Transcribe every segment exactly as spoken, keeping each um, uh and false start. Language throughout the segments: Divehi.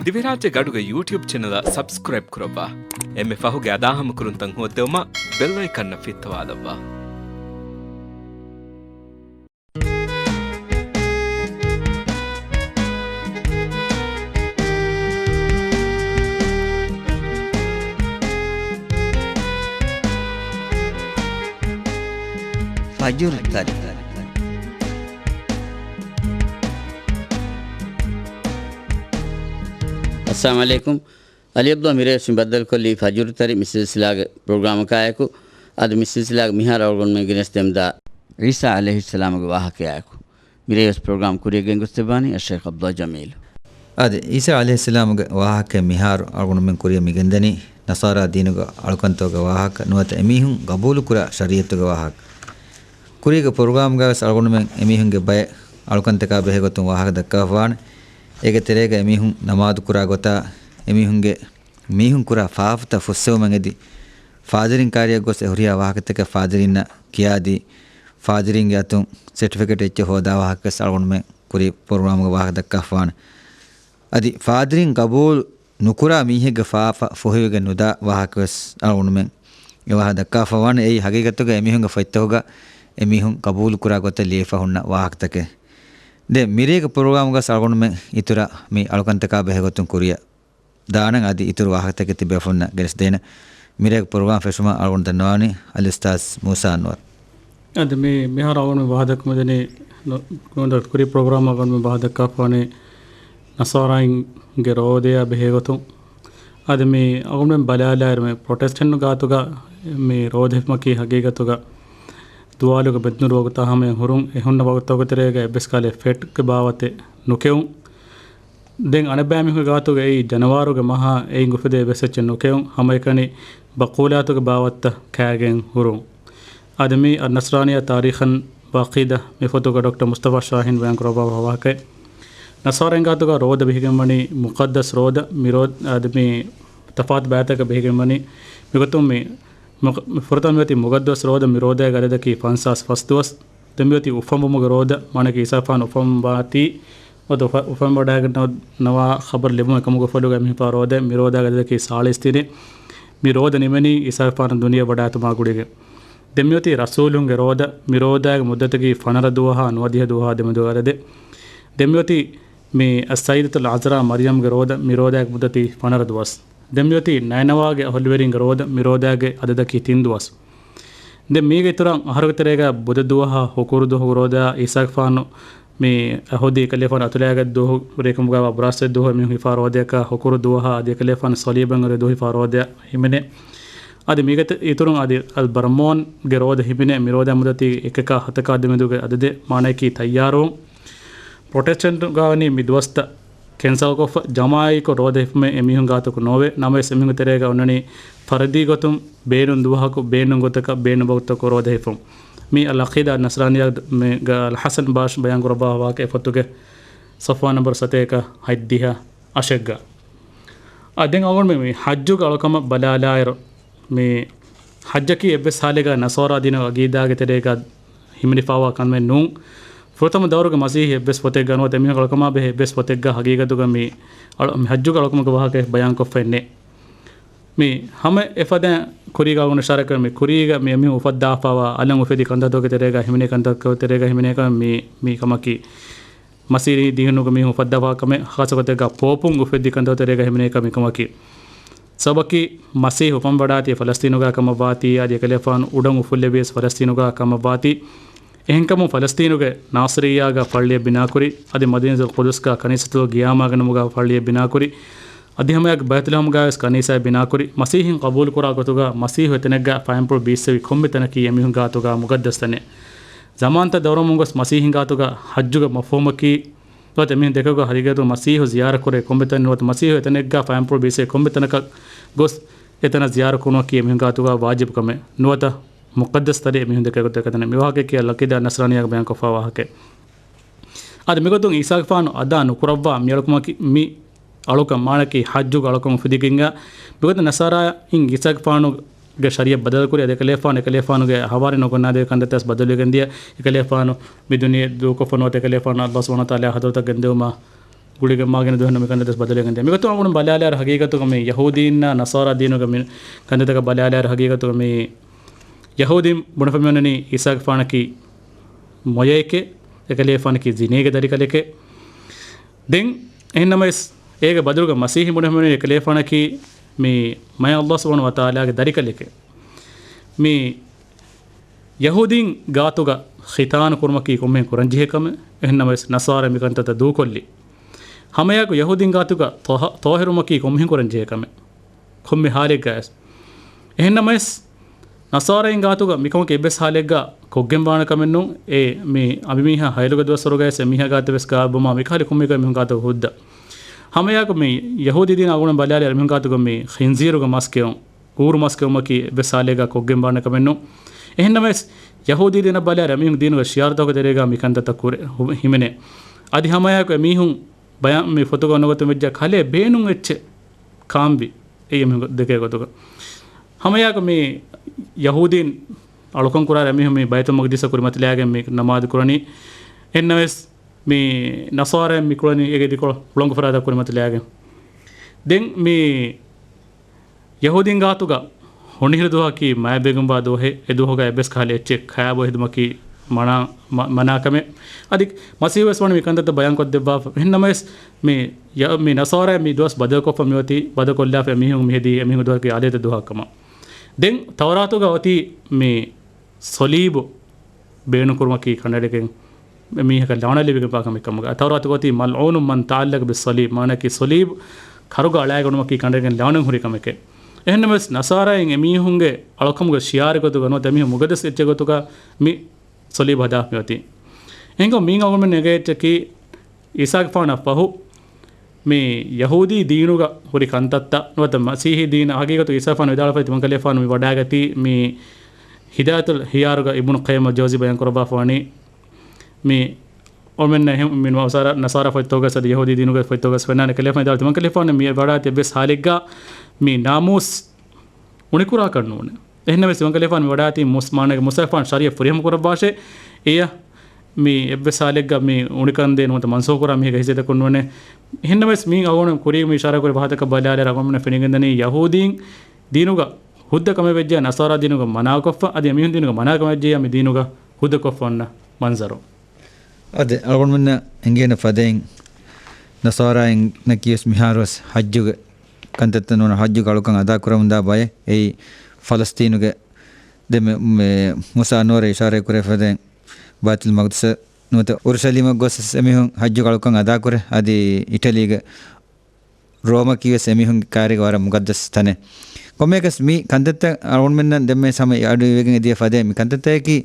ދިވެހިރާއްޖޭގެ އަޑުގެ ޔޫޓިއުބް ޗެނަލަށް ސަބްސްކްރައިބް ކުރައްވާ. އެންމެ ފަހުގެ އަދާހަމަކުރުންތައް ހޯއްދެވުމަށް ބެލް އައިކަންއަށް ފިއްތަވާލައްވާ. ފަޖުރު ތަރި. އައްސަލާމު ޢަލައިކުމް. އަލީ ޢަބްދުﷲ މިރޭވެސް މި ބައްދަލުކޮށްލީ ފަޖުރު ތަރި މި ސިލްސިލާގެ ޕްރޮގްރާމަކާއެކު. އަދި މި ސިލްސިލާގެ މިހާރު އަޅުގަނޑުމެން ގެނެސްދެމުންދާ ޢީސާ ޢަލައިހިއްސަލާމުގެ ވާހަކަޔާއެކު. މިރޭވެސް ޕްރޮގްރާމް ކުރިޔަށް ގެންގޮސްދެއްވާނީ އައްޝައިޚް ޢަބްދުﷲ ޖަމީލު. އަދި ޢީސާ ޢަލައިހިއްސަލާމުގެ ވާހަކަ މިހާރު އަޅުގަނޑުމެން ކުރިޔަށް މިގެންދަނީ ނަޞާރާ ދީނުގެ އަޅުކަންތަކުގެ ވާހަކަ ނުވަތަ އެމީހުން ގަބޫލުކުރާ ޝަރީޢަތުގެ ވާހަކަ. ކުރީގެ ޕްރޮގްރާމްގަވެސް އަޅުގަނޑުމެން އެމީހުންގެ ބައެއް އަޅުކަންތަކާ ބެހޭގޮތުން ވާހަކަ ދައްކާފަވާނެ. އޭގެ ތެރޭގަ އެމީހުން ނަމާދުކުރާ ގޮތާ، އެމީހުންގެ މީހުން ކުރާ ފާފަތައް ފުއްސެވުމަށް އެދި، ފާދިރިން ކާރިއަށް ގޮސް އެ ހުރިހާ ވާހަކަތަކެއް ފާދިރިންނަށް ކިޔާދީ، ފާދިރިންގެ އަތުން ސެޓްފިކެޓް އެއްޗެއް ހޯދާ ވާހަކަވެސް އަޅުގަނޑުމެން ކުރީ ޕްރޮގްރާމުގަ ވާހަކަ ދައްކާފަވާނެ. އަދި ފާދިރިން ގަބޫލު ނުކުރާ މީހެއްގެ ފާފަ ފޮހެވިގެން ނުދާ ވާހަކަވެސް އަޅުގަނޑުމެން އެ ވާހަކަ ދައްކާފަވާނެ. އެއީ ހަގީގަތުގަ އެމީހުންގެ ފޮތްތަކުގަ އެމީހުން ގަބޫލުކުރާ ގޮތަށް ލިޔެފަ ހުންނަ ވާހަކަތަކެއް. ދެން މިރޭގެ ޕްރޮގްރާމުގަސް އަޅުގަނޑުމެން އިތުރަށް މި އަޅުކަންތަކާ ބެހޭގޮތުން ކުރިއަށް ދާނަން. އަދި އިތުރު ވާހަކަތަކެއް ތިބޭފުޅުންނަށް ގެނެސްދޭނަން. މިރޭގެ ޕްރޮގްރާމް ފެށުމަށް އަޅުގަނޑު ދަންނަވާނީ އަލްއުސްތާޛް މޫސާ އަންވަރު. އަދި މި މިހާރު އަޅުގަނޑު ވާހަކަ ދަނީ ކުރި ޕްރޮގްރާމް އަޅުގަނޑު ވާހަކަ ދައްކާފާނީ ނަޞާރާއިންގެ ރޯދަޔާ ބެހޭގޮތުން. އަދި މި އަޅުގަނޑުމެން ބަލާލާއިރު މި ޕްރޮޓެސްޓެންޓު ގާތުގަ މި ރޯދަ ހިފުމަކީ ހަގީގަތުގަ ދުވާލުގެ މެދުނުރު ވަގުތާ ހަމަޔަށް ހުރުން. އެ ހުންނަ ވަގުތުތަކުގެ ތެރޭގަ އެއްވެސް ކަހަލަ ފެޓްގެ ބާވަތެއް ނުކެއުން. ދެން އަނެއްބައިމީހުންގެ ގާތުގަ އެއީ ޖަނަވާރުގެ މަހާ އެއިން އުފެދޭ އެއްވެސް އެއްޗެއް ނުކެއުން. ހަމައެކަނި ބަޤޫލާތުގެ ބާވަތްތައް ކާގެން ހުރުން. އަދި މީ އައްނަޞްރާނިއްޔާ ތާރީޚަން ވަޢީދަ މި ފޮތުގަ ޑޮކްޓަރ މުޞްޠަފާ ޝާހީން ބަޔާން ކުރައްވާ ވާހަކައެއް. ނަޞާރާއިން ގާތުގަ ރޯދަ ބެހިގެންވަނީ މުޤައްދަސް ރޯދަ، މި ރޯ-، އަދި މި ތަފާތު ބައިތަކަށް ބެހިގެންވަނީ. މިގޮތުން މި މު-، މި ފުރަތަމަ މިއޮތީ މުޤައްދަސް ރޯދަ، މި ރޯދައިގެ އަދަދަކީ ފަންސާސް ފަސް ދުވަސް. ދެން މިއޮތީ އުފަންވުމުގެ ރޯދަ، މާނައަކީ އީސާގެފާނު އުފަންވާތީ، އޮތް އުފަ-، އުފަންވަޑައިގަންނަވާ ޚަބަރު ލިބުމުގެ ކަމުގެ ފޮލުގަ މި ހިފާ ރޯދަ، މި ރޯދައިގެ އަދަދަކީ ސާޅީސް ދިނެއް. މި ރޯދަ ނިމެނީ އީސާގެފާނު ދުނިޔެ ވަޑާއެތުމާ ގުޅިގެން. ދެން މިއޮތީ ރަސޫލުންގެ ރޯދަ، މި ރޯދައިގެ މުއްދަތަކީ ފަނަރަ ދުވަހާ ނުވަދިހަ ދުވަހާ ދެމެދުގެ އަދަދެއް. ދެން މިއޮތީ މި އައްސައްޔިދަތުލް ޢަޛްރާ މަރްޔަމްގެ ރޯދަ، މި ރޯދައިގެ މުއްދަތީ ފަނަރަ ދުވަސް. ދެން މިއޮތީ ނައިނަވާގެ އަހުލުވެރިންގެ ރޯދަ، މި ރޯދައިގެ އަދަދަކީ ތިން ދުވަސް. ދެން މީގެ އިތުރަށް އަހަރުގެ ތެރޭގަ ބުދަ ދުވަހާ ހުކުރު ދުވަހުގެ ރޯދައާ އީސާގެފާނު މި އަހުދީ އެކަލޭފާނު އަތުލައިގަތް ދުވަހު ރޭކަމުގައިވާ ބުރާސްތޭ ދުވަހު އެމީހުން ހިފާ ރޯދަޔަކާ ހުކުރު ދުވަހާ އަދި އެކަލޭފާނު ޞަލީބަށް އެރި ދުވަހު ހިފާ ރޯދަޔަށް ހިމެނޭ. އަދި މީގެ އިތުރުން އަދި އަލް ބަރްމޯންގެ ރޯދަ ހިމެނޭ. މި ރޯދަ މުއްދަތީ އެކަކާ ހަތަކާ ދެމެދުގެ އަދަދެއް، މާނައަކީ ތައްޔާރުވުން. ޕްރޮޓެސްޓެންޓު ގާވަނީ މި ދުވަސްތައް ކެންސަލްކޮށްފަ، ޖަމާޢީކޮށް ރޯދަ ހިފުމެއް އެމީހުން ގާތަކު ނޯވޭ. ނަމަވެސް އެމީހުންގެ ތެރޭގަ އޮންނަނީ ފަރަދީ ގޮތުން ބޭނުން ދުވަހަކު، ބޭނުން ގޮތަކަށް، ބޭނުން ވަގުތަކަށް ރޯދަ ހިފުން. މީ އަލްޢަޤީދާ އައްނަޞްރާނިއްޔާގެ އަލްޙަސަން ބާޝް ބަޔާން ކުރައްވާ ވާހަކަ އެ ފޮތުގެ ޞަފްޙާ ނަންބަރު ސަތޭކަ ހަތްދިހަ އަށެއްގަ. އާ، ދެން އަޅުގަނޑުމެން މި ޙައްޖުގެ އަޅުކަމަށް ބަލާލާއިރު، މި ޙައްޖަކީ އެއްވެސް ޙާލެއްގަ ނަޞާރާ ދީނުގެ ޢަޤީދާގެ ތެރޭގަ ހިމެނިފާވާ ކަމެއް ނޫން. ފުރަތަމަ ދައުރުގެ މަސީޙީ އެއްވެސް ފޮތެއްގަ ނުވަތަ އެމީހުން އަޅުކަމާ ބެހޭ އެއްވެސް ފޮތެއްގަ ޙަޤީޤަތުގަ މި އަޅު-، މި ޙައްޖުގެ އަޅުކަމުގެ ވާހަކަ ބަޔާންކޮށްފައެއް ނެތް. މި ހަމަ އެފަދައިން ކުރީގަ އަޅުގަނޑު އިޝާރާތްކުރޭ މި ކުރީގަ މި އެމީހުން އުފައްދާފާވާ އަލަށް އުފެދި ކަންތައްތަކުގެ ތެރޭގަ ހިމެނޭ ކަންތައްތަކުގެ ތެރޭގަ ހިމެނޭ ކަމެއް މި، މި ކަމަކީ. މަސީޙީ ދީނުގަ މީހުން އުފައްދާފާ ކަމެއް، ޚާއްޞަ ގޮތެއްގަ ޕޯޕުން އުފެއްދި ކަންތައްތަކުގެ ތެރޭގަ ހިމެނޭ ކަމެއް މި ކަމަކީ. ސަބަބަކީ މަސީޙު އުފަންވަޑާތީ ފަލަސްޠީނުގަ ކަމަށްވާތީ، އަދި އެކަލޭފާނު އުޑަން އުފުއްލެވިޔަސް ފަލަސްޠީނުގަ ކަމަށްވާތީ. އެހެންކަމުން ފަލަސްޠީނުގެ ނާޞިރިއްޔާގަ ފައްޅިއެއް ބިނާކުރި، އަދި މަދީނަތުލް ޤުދުސްގަ ކަނީސަތުލް ޤިޔާމާގެ ނަމުގަ ފައްޅިއެއް ބިނާކުރި، އަދި ހަމައެއާއެކު ބައިތުލް ލަޙަމްގަވެސް ކަނީސާއެއް ބިނާކުރި. މަސީޙީން ޤަބޫލުކުރާ ގޮތުގަ މަސީޙު އެތަނެއްގަ ފައިންޕުޅު ބީއްސެވި ކޮންމެ ތަނަކީ އެމީހުން ގާތުގަ މުޤައްދަސް ތަނެއް. ޒަމާންތައް ދައުރަމުން ގޮސް މަސީޙީން ގާތުގަ ޙައްޖުގެ މަފްހޫމަކީ ނުވަތަ އެމީހުން ދެކެވި ހަގީގަތު މަސީޙު ޒިޔާރަތްކުރޭ ކޮންމެ ތަނެއް ނުވަތަ މަސީޙު އެތަނެއްގަ ފައިންޕުޅު ބީއްސެވި ކޮންމެ ތަނަކަށް ގޮސް އެތަނަށް ޒިޔާރަތް ކުރުމަކީ އެމީހުން ގާތުގަ ވާޖިބު ކަމެއް ނުވަތަ މުޤައްދަސް ތަނެއް އެމީހުން ދެކޭ ގޮތަކަށް ތަނެއް. މި ވާހަކައަކީ އަލްޢަޤީދާ އައްނަޞްރާނިއްޔާގަ ބަޔާންކޮށްފާ ވާހަކައެއް. އަދި މިގޮތުން އީސާގެފާނު އަދާ ނުކުރައްވާ މި އަޅުކަމަކީ، މި އަޅުކަން މާނައަކީ ޙައްޖުގެ އަޅުކަން އުފެދިގެންގަ މިގޮތަށް ނަޞާރާއިން އީސާގެފާނުގެ ޝަރީޢަތް ބަދަލުކުރި، އަދި އެކަލޭފާނު، އެކަލޭފާނުގެ ހަވާރި ނުގަންނާދޭ ކަންތައްތައް ބަދަލުވެގެން ދިޔަ، އެކަލޭފާނު މި ދުނިޔެ ދޫކޮށްފަ ނުވަތަ އެކަލޭފާނު ﷲ ސުބްޙާނަހޫ ވަތަޢާލާ ޙަޟްރަތަށް ގެންދެވުމަށް ގުޅިގެން މާގިނަ ދުވަހެއް ނޫން މި ކަންތައްތައް ބަދަލުވެގެންދޭ. މިގޮތުން އަޅުގަނޑު ބަލާލާއިރު ހަގީގަތުގަ މި ޔަހޫދީންނާ ނަޞާރާ ދީނުގަ މި ކަންތައްތަކަށް ބަލާލާއިރު ހަގީގަތުގަ މި ޔަހޫދީން ބުނެފަ މިވަނީ އީސާގެފާނަކީ މޮޔައެކޭ، އެކަލޭފާނަކީ ޒިނޭގެ ދަރިކަލެކޭ. ދެން އެހެންނަމަވެސް އޭގެ ބަދަލުގަ މަސީހީން ބުނެފަ މިވަނީ އެކަލޭފާނަކީ މި މަޔަށް ﷲ ސުބްޙާނަހޫ ވަތަޢާލާގެ ދަރިކަލެކޭ. މި ޔަހޫދީން ގާތުގަ ޚިތާނު ކުރުމަކީ ކޮންމެހެން ކުރަންޖެހޭ ކަމެއް. އެހެންނަމަވެސް ނަޞާރާ މިކަންތައްތައް ދޫކޮށްލީ. ހަމައެއާއެކު ޔަހޫދީން ގާތުގަ ޠާ-، ޠާހިރުވުމަކީ ކޮންމެހެން ކުރަންޖެހޭ ކަމެއް. ކޮންމެ ހާލެއްގަޔަސް. އެހެންނަމަވެސް، ނަޞާރާއިން ގާތުގަ މިކަމަކީ އެއްވެސް ހާލެއްގަ ކޮށްގެން ވާނެ ކަމެއް ނޫން. އެ މި އަނބިމީހާ ހައިލުގެ ދުވަސްވަރުގަޔަސް އެ މީހާ ގާތަށް ވެސް ގާތް ބޮމާ މިކަހަލަ ކޮންމެ ކަމެއް މީހުން ގާތުގަ ހުއްދަ. ހަމައެއާއެކު މި ޔަހޫދީ ދީނަށް އަޅުގަނޑު ބަލާލި އަޅު މީހުން ގާތުގަ މި ޚިންޒީރުގެ މަސް ކެއުން، އޫރު މަސް ކެއުމަކީ އެއްވެސް ހާލެއްގަ ކޮށްގެން ވާނެ ކަމެއް ނޫން. އެހެންނަމަވެސް، ޔަހޫދީ ދީނަށް ބަލާލި އަޅު މީހުން ދީނުގެ ޝިޢާރުތަކުގެ ތެރޭގަ މި ކަންތައްތައް ކުރެ-، ހު-، ހިމެނޭ. އަދި ހަމައެއާއެކު އެ މީހުން ބަޔާން މި ފޮތުގަ ނުގަތު ވެއްޖެ ކަލޭ ބޭނުން އެއްޗެއް ކާންވި. އެއީ މި ދެކޭ ގޮތުގަ. ހަމައެއާއެކު މި ޔަހޫދީން އަޅުކަން ކުރާ އެމީހުން މި ބައިތުލް މަޤްދިސަށް ކުރިމަތިލާގެން މި ނަމާދު ކުރަނީ. އެހެންނަމަވެސް، މި ނަޞާރާއިން މި ކުޅަނީ އޭގެ ދިކޮޅަށް ހުޅަނގު ފަރާތަށް ކުރިމަތިލާގެން. ދެން މި ޔަހޫދީން ގާތުގަ ހޮނިހިރު ދުވަހަކީ މާތް ބޭގުންވާ ދުވަހެއް. އެ ދުވަހުގަ އެއްވެސް ކަހަލަ އެއްޗެއް ކަޔާބޮ ހެދުމަކީ މަނާ، މަ-، މަނާ ކަމެއް. އަދި މަސީހު ވެސް ވަނީ މި ކަންތައްތައް ބަޔާން ކޮށްދެއްވާފަ. އެހެންނަމަވެސް، މި ޔަ-، މި ނަޞާރާ މި ދުވަސް ބަދަލުކޮށްފަ މިއޮތީ، ބަދަލުކޮށްލާފަ އެމީހުން މިހެދީ އެމީހުން ދުވަހަކީ އާދޭތެ ދުވަހަށް ކަމަށް. ދެން ތައުރާތުގަ އޮތީ މި ޞަލީބު ބޭނުންކުރުމަކީ ކަނޑައެޅިގެން މީހަކަށް ލަޢުނަތް ލިބިގެންވާ ކަމެއް ކަމުގަ. ތައުރާތުގަ އޮތީ ملعون من تعلق بالصليب، މާނައަކީ ޞަލީބު ކަރުގަ އަޅާގަންނުމަކީ ކަނޑައެޅިގެން ލަޢުނަތް ހުރި ކަމެކޭ. އެހެންނަމަވެސް، ނަޞާރާއިން އެމީހުންގެ އަޅުކަމުގެ ޝިޢާރެއް ގޮތުގަ ނުވަތަ އެމީހުން މުޤައްދަސް އެއްޗެއް ގޮތުގަ މި ޞަލީބު ހަދާފަ މިއޮތީ. އެހެންކަމުން މީން އަޅުގަނޑުމެން ނެގޭ އެއްޗަކީ، އީސާގެފާނަށް ފަހު، މި ޔަހޫދީ ދީނުގަ ހުރި ކަންތައްތައް ނުވަތަ މަސީހީ ދީނަށް ހަގީގަތު އީސާފާނު ވިދާޅުވެފައި ތިމަންކަލޭފާނު މި ވަޑާގަތީ މި ހިދާޔަތުލް ހިޔާރުގަ އިބްނު ޤައްޔިމް ޖައުޒީ ބަޔާން ކުރައްވާފަވަނީ މި އޮމެންނަށް އެހެން މި ނަޞާރާ، ނަޞާރާ ފޮތްތަކުގަސް އަދި ޔަހޫދީ ދީނުގެ ފޮތްތަކުގަސް ފެންނާނެ ކަލޭފާނު ވިދާޅުވި ތިމަންކަލޭފާނު މި ވަޑާގަތީ އެއްވެސް ހާލެއްގަ މި ނާމޫސް އުނިކުރާކަށް ނޫނޭ. އެހެންނަމަވެސް، ތިމަންކަލޭފާނު މި ވަޑާގަތީ މޫސް-، މާނައަކީ މޫސާގެފާނު ޝަރީޢަތް ފުރިހަމަ ކުރައްވާށޭ. އެޔަށް މި އެއްވެސް ހާލެއްގަ މި އުނިކަންދޭ ނުވަތަ މަންސޫޚުކުރާ މީހެއްގެ ހައިސިއްޔަތަކުން ނޫނޭ. އެހެންނަމަވެސް، މިއިން އަޅުގަނޑު ކުރީގަ މި އިޝާރާތް ކުރި ފަހަތަކަށް ބަލާލިއިރު އަޅުގަނޑުމެންނަށް ފެނިގެންދަނީ ޔަހޫދީން ދީނުގަ ހުއްދަ ކަމެއް ވެއްޖެޔާ ނަޞާރާ ދީނުގަ މަނާކޮށްފަ، އަދި އެމީހުން ދީނުގަ މަނާ ކަމެއް ވެއްޖެޔާ މި ދީނުގަ ހުއްދަކޮށްފަ އޮންނަ މަންޒަރު. އަދި އަޅުގަނޑުމެންނަށް އެނގޭނެ ފަދައިން، ނަޞާރާއިންނަކީވެސް މިހާރުވެސް ޙައްޖުގެ ކަންތައްތައް ނޫން، ޙައްޖުގެ އަޅުކަން އަދާކުރަމުންދާ ބައެއް. އެއީ ފަލަސްޠީނުގެ ދެ މެ-، މެ-، މޫސާ އަންވަރަށް އިޝާރާތް ކުރެ ފަދައިން ބައިތުލް މަޤްދިސަށް ނުވަތަ އުރުޝަލީމަށް ގޮސް އެމީހުން ޙައްޖުގެ އަޅުކަން އަދާކުރޭ. އަދި އިޓަލީގެ ރޯމަކީވެސް އެމީހުންގެ ކާރިގަ ވަރަށް މުޤައްދަސް ތަނެއް. ކޮންމެއަކަސް މި ކަންތައްތައް އަޅުގަނޑުމެންނަށް ދެންމެ ހަމަ އަޑު އިވެގެން އެދިޔަ ފަދައިން މި ކަންތައްތަކަކީ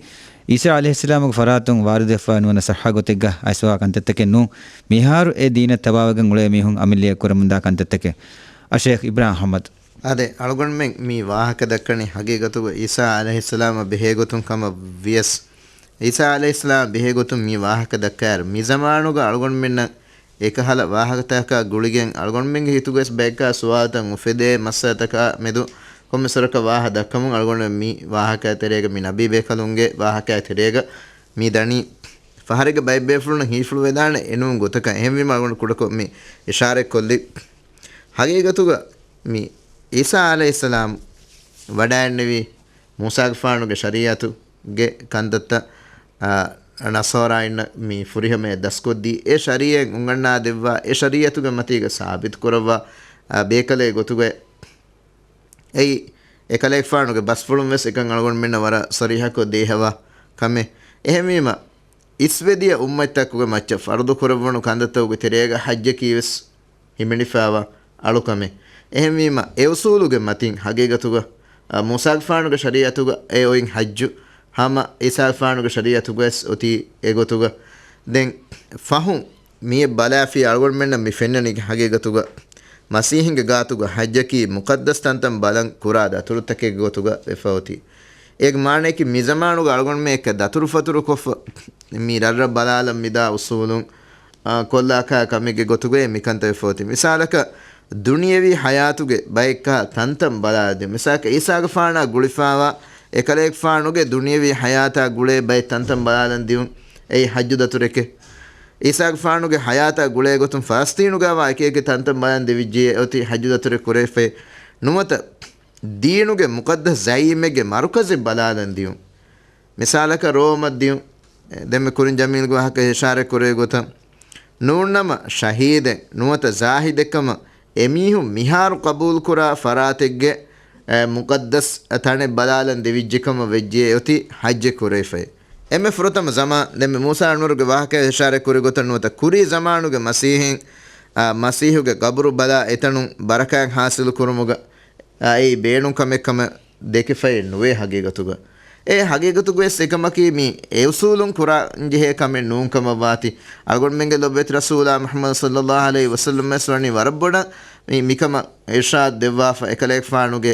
އީސާ ޢަލައިހިއްސަލާމުގެ ފަރާތުން ވާރިދުވެފަ ނުވަނަ ޞައްޙަ ގޮތެއްގަ އައިސްވާ ކަންތައްތަކެއް ނޫން. މިހާރު އެ ދީނަށް ތަބާވެގެން އުޅޭ މީހުން ޢަމަލިއްޔަތް ކުރަމުންދާ ކަންތައްތަކެއް. އައްޝައިޚް އިބްރާހިމް އަޙްމަދު. އާދެ، އަޅުގަނޑުމެން މި ވާހަކަ ދައްކަނީ ޙަޤީޤަތުގަ އީސާ ޢަލައިހިއްސަލާމަށް ބެހޭގޮތުން ކަމަށް ވިޔަސް، އީސާ ޢަލައިހިއްސަލާމަށް ބެހޭގޮތުން މި ވާހަކަ ދައްކާއިރު، މި ޒަމާނުގަ އަޅުގަނޑުމެންނަށް އެކަހަލަ ވާހަކަތަކާ ގުޅިގެން އަޅުގަނޑުމެންގެ ހިތުގަވެސް ބައެއްކާ ސުވާލުތައް އުފެދޭ މައްސަލަތަކާ މެދު ކޮންމެސްވަރަކަށް ވާހަކަ ދައްކަމުން އަޅުގަނޑު މި ވާހަކައާ ތެރޭގަ މި ނަބީބޭކަލުންގެ ވާހަކައާ ތެރޭގަ މި ދަނީ. ފަހަރެއްގަ ބައެއް ބޭފުޅުންނަށް ހީފުޅުވެދާނެ އެނޫން ގޮތަކަށް. އެހެންވީމަ އަޅުގަނޑު ކުޑަކޮށް މި އިޝާރަތް ކޮށްލި. ހަގީގަތުގަ މި އީސާ ޢަލައިހިއްސަލާމް ވަޑައިންނެވީ މޫސާގެފާނުގެ ޝަރީޢަތުގެ ކަންތައްތައް، އާ، ނަޞާރާއިންނަށް މި ފުރިހަމަޔަށް ދަސްކޮށްދީ، އެ ޝަރީޢަތް އުނގަންނާދެއްވާ، އެ ޝަރީޢަތުގެ މަތީގަ ސާބިތު ކުރައްވާ، އާ، ބޭކަލެއް ގޮތުގައި އެއީ އެކަލޭގެފާނުގެ ބަސްފުޅުން ވެސް އެކަން އަޅުގަނޑުމެންނަށް ވަރަށް ޞަރީޙަކޮށް ދޭހަވާ ކަމެއް. އެހެންވީމަ، އިސްވެދިޔަ އުއްމަތްތަކުގެ މައްޗަށް ފަރުޟު ކުރެއްވުނު ކަންތައްތަކުގެ ތެރޭގަ ޙައްޖަކީ ވެސް ހިމެނިފައިވާ އަޅުކަމެއް. އެހެންވީމަ، އެ އުޞޫލުގެ މަތިން ޙަޤީޤަތުގަ، އަ، މޫސާގެފާނުގެ ޝަރީޢަތުގަ އެ އޮތް ޙައްޖު ހަމަ ޢީސާގެފާނުގެ ޝަރީޢަތުގަވެސް އޮތީ އެގޮތުގަ. ދެން ފަހުން މިއެއް ބަލާފިޔާ އަޅުގަނޑުމެންނަށް މި ފެންނަނީ ހަގީގަތުގަ މަސީޙުންގެ ގާތުގަ ޙައްޖަކީ މުޤައްދަސް ތަންތަން ބަލަން ކުރާ ދަތުރުތަކެއްގެ ގޮތުގަ ވެފަ އޮތީ. އޭގެ މާނަޔަކީ މި ޒަމާނުގަ އަޅުގަނޑުމެން އެކަ ދަތުރުފަތުރުކޮށްފަ މި ރަށްރަށް ބަލާލަން މިދާ އުޞޫލުން، އާ، ކޮށްލާކާ ކަމެއްގެ ގޮތުގައި މިކަންތައް ވެފަ އޮތީ. މިސާލަކަށް، ދުނިޔެވީ ޙަޔާތުގެ ބައެއްކާ ތަންތަން ބަލާލަދިން. މިސާލަކަށް، ޢީސާގެފާނާ ގުޅިފާވާ އެކަލޭގެފާނުގެ ދުނިޔެވީ ޙަޔާތާ ގުޅޭ ބައެއް ތަންތަން ބަލާލަން ދިޔުން. އެއީ ޙައްޖު ދަތުރެކޭ. އީސާގެފާނުގެ ޙަޔާތާ ގުޅޭ ގޮތުން ފަލަސްޠީނުގައިވާ އެކި އެކި ތަންތަން ބަލަން ދެވިއްޖެ އޮތީ ޙައްޖު ދަތުރެއް ކުރެވިފައި. ނުވަތަ ދީނުގެ މުޤައްދަސް ޒަޢީމެއްގެ މަރުކަޒެއް ބަލާލަން ދިޔުން. މިސާލަކަށް ރޯމަށް ދިޔުން. ދެންމެ ކުރިން ޖަމީލްގެ ވާހަކަ އިޝާރަތް ކުރެވި ގޮތަށް، ނޫންނަމަ ޝަހީދެއް ނުވަތަ ޒާހިދެއްކަމަށް އެމީހުން މިހާރު ޤަބޫލުކުރާ ފަރާތެއްގެ، އެ، މުޤައްދަސް ތަނެއް ބަލާލަން ދެވިއްޖެކަމަށް ވެއްޖެ އޮތީ ޙައްޖެއް ކުރެވިފައި. އެންމެ ފުރަތަމަ ޒަމާން، ދެންމެ މޫސާ އަންވަރުގެ ވާހަކަ އިޝާރަތް ކުރި ގޮތަށް ނުވަތަ ކުރީ ޒަމާނުގެ މަސީޙީން، އާ، މަސީޙުގެ ޤަބުރު ބަލާ އެތަނުން ބަރަކާތް ޙާޞިލު ކުރުމުގަ، އާ، އެއީ ބޭނުން ކަމެއް ކަމަށް ދެކިފައެއް ނުވޭ ހަގީގަތުގަ. އެ ހަގީގަތުގަވެސް އެކަމަކީ މި އެއުސޫލުން ކުރާންޖެހޭ ކަމެއް ނޫން ކަމަށް ވާތީ. އަޅުގަނޑުމެންގެ ލޮބުވެތި ރަސޫލާ މުޙައްމަދު ޞައްލައްލާހު ޢަލައިހި ވަސައްލަމަ ވެސް ވަނީ ވަރަށް ބޮޑަށް މި، މިކަމަށް އިރްޝާދު ދެއްވާފަ. އެކަލޭގެފާނުގެ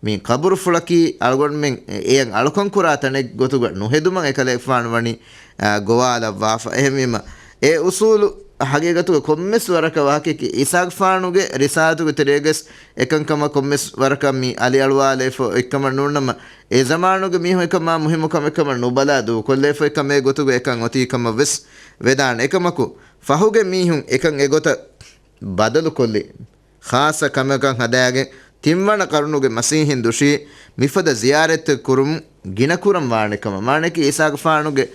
މި ޤަބުރުފުޅަކީ އަޅުގަނޑުމެން އެޔަށް އަޅުކަން ކުރާ ތަނެއް ގޮތުގަ ނުހެދުމަށް އެކަލޭގެފާނު ވަނީ، އާ، ގޮވާލައްވާފަ. އެހެންވީމަ، އެ އުސޫލު ހަގީގަތުގަ ކޮންމެސް ވަރަކަށް ވާހަކައަކީ އީސާގެފާނުގެ ރިސާލަތުގެ ތެރޭގަސް އެކަންކަމަށް ކޮންމެސް ވަރަކަށް މި އަލިއަޅުވާލައިފަ އެއްކަމަށް ނޫންނަމަ، އެ ޒަމާނުގެ މީހުން އެކަމާ މުހިއްމު ކަމެއްކަމަށް ނުބަލާ ދޫކޮށްލައިފަ އެކަމޭ ގޮތުގަ އެކަން އޮތީ ކަމަށް ވެސް ވެދާނެ. އެކަމަކު، ފަހުގެ މީހުން އެކަން އެގޮތަށް ބަދަލުކޮށްލި، ޚާއްޞަ ކަމަކަށް ހަދާގެން، ތިންވަނަ ޤަރުނުގެ މަސީޙީން ދުށީ މިފަދަ ޒިޔާރަތްތައް ކުރުމުން ގިނަކުރަން ވާނެ ކަމަށް. މާނައަކީ އީސާގެފާނުގެ،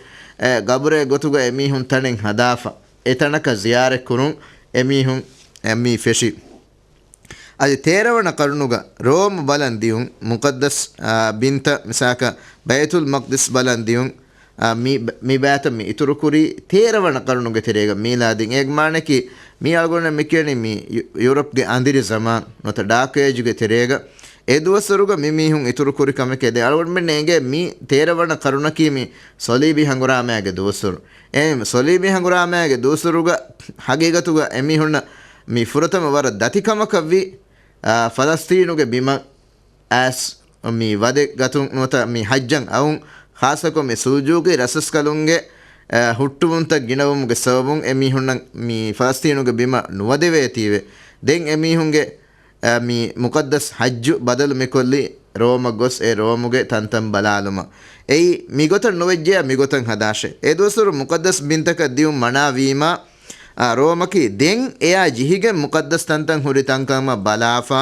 އެ، ގަބުރޭ ގޮތުގަ އެމީހުން ތަނެއް ހަދާފަ، އެތަނަކަށް ޒިޔާރަތް ކުރުން އެމީހުން، އެ، މި ފެށި. އަދި ތޭރަވަނަ ޤަރުނުގަ ރޯމު ބަލަން ދިޔުން، މުޤައްދަސް، އާ، ބިންތައް، މިސާލަކަށް ބައިތުލް މަޤްދިސް ބަލަން ދިޔުން، އާ، މި، މި ބައިތައް މި އިތުރުކުރީ ތޭރަވަނަ ޤަރުނުގެ ތެރޭގަ މީލާދީން. އޭގެ މާނައަކީ، މީ އަޅުގަނޑު މި ކިޔަނީ މި ޔު-، ޔޫރަޕްގެ އަނދިރި ޒަމާން ނުވަތަ ޑާކް އޭޖުގެ ތެރޭގަ. އެ ދުވަސްވަރުގަ މި މީހުން އިތުރުކުރި ކަމެކޭ. ދެން އަޅުގަނޑުމެން އެނގޭ މި ތޭރަވަނަ ޤަރުނަކީ މި ޞަލީބީ ހަނގުރާމައިގެ ދުވަސްވަރު. އެހެން ޞަލީބީ ހަނގުރާމައިގެ ދުވަސްވަރުގަ ހަގީގަތުގަ އެމީހުންނަށް މި ފުރަތަމަ ވަރަށް ދަތި ކަމަކަށްވީ، އާ، ފަލަސްޠީނުގެ ބިމަށް އައިސް މި ވަދެ ގަތުން ނުވަތަ މި ޙައްޖަށް އައުން، ޚާއްޞަކޮށް މި ސުލްޖޫޤީ ރަސްރަސްކަލުންގެ، އަ، ހުއްޓުވުންތައް ގިނަވުމުގެ ސަބަބުން އެމީހުންނަށް މި ފަލަސްޠީނުގެ ބިމަށް ނުވަދެވޭތީވެ. ދެން އެމީހުންގެ، އަ، މި މުޤައްދަސް ޙައްޖު ބަދަލު މިކޮށްލީ ރޯމަށް ގޮސް އެ ރޯމުގެ ތަންތަން ބަލާލުމަށް. އެއީ މިގޮތަށް ނުވެއްޖެޔާ މިގޮތަށް ހަދާށޭ. އެ ދުވަސްވަރު މުޤައްދަސް ބިންތަކަށް ދިޔުން މަނާވީމާ، އާ، ރޯމަކީ ދެން އެއާ ޖިހިގެން މުޤައްދަސް ތަންތަން ހުރި ތަންކަމަށް ބަލާފާ،